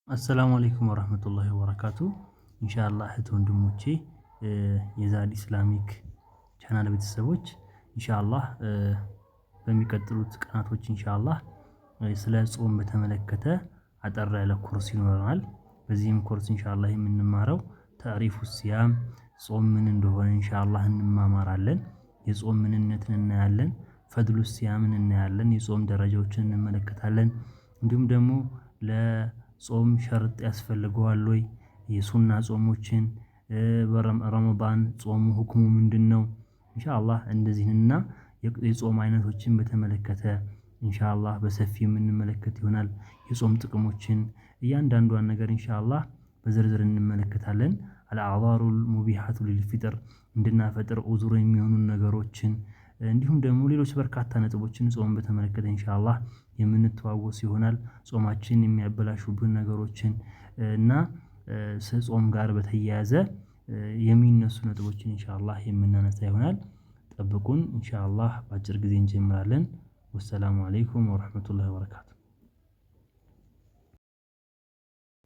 السلام عليكم ورحمة الله وبركاته። ኢንሻአላህ እህት ወንድሞቼ፣ የዛድ ኢስላሚክ ቻናል ቤተሰቦች፣ ኢንሻአላህ በሚቀጥሉት ቀናቶች ኢንሻአላህ ስለ ጾም በተመለከተ አጠር ያለ ኮርስ ይኖረናል። በዚህም ኮርስ ኢንሻአላህ የምንማረው تعريف الصيام፣ ጾም ምን እንደሆነ ኢንሻአላህ እንማማራለን። የጾም ምንነትን እናያለን። فضل الصيام ን እናያለን። የጾም ደረጃዎችን እንመለከታለን። እንዲሁም ደግሞ ለጾም ሸርጥ ያስፈልገዋል ወይ? የሱና ጾሞችን፣ በረመዳን ጾሙ ሁክሙ ምንድነው? ኢንሻአላህ እንደዚህንና የጾም አይነቶችን በተመለከተ ኢንሻአላህ በሰፊው የምንመለከት ይሆናል። የጾም ጥቅሞችን እያንዳንዷን ነገር ኢንሻአላህ በዝርዝር እንመለከታለን። الأعذار المبيحة للفطر፣ እንድናፈጥር ዑዙር የሚሆኑ ነገሮችን፣ እንዲሁም ደግሞ ሌሎች በርካታ ነጥቦችን ጾምን በተመለከተ ኢንሻአላህ የምንተዋወስ ይሆናል። ጾማችን የሚያበላሹብን ነገሮችን እና ጾም ጋር በተያያዘ የሚነሱ ነጥቦችን ኢንሻአላህ የምናነሳ ይሆናል። ጠብቁን ኢንሻአላህ፣ በአጭር ጊዜ እንጀምራለን። والسلام عليكم ورحمة الله وبركاته።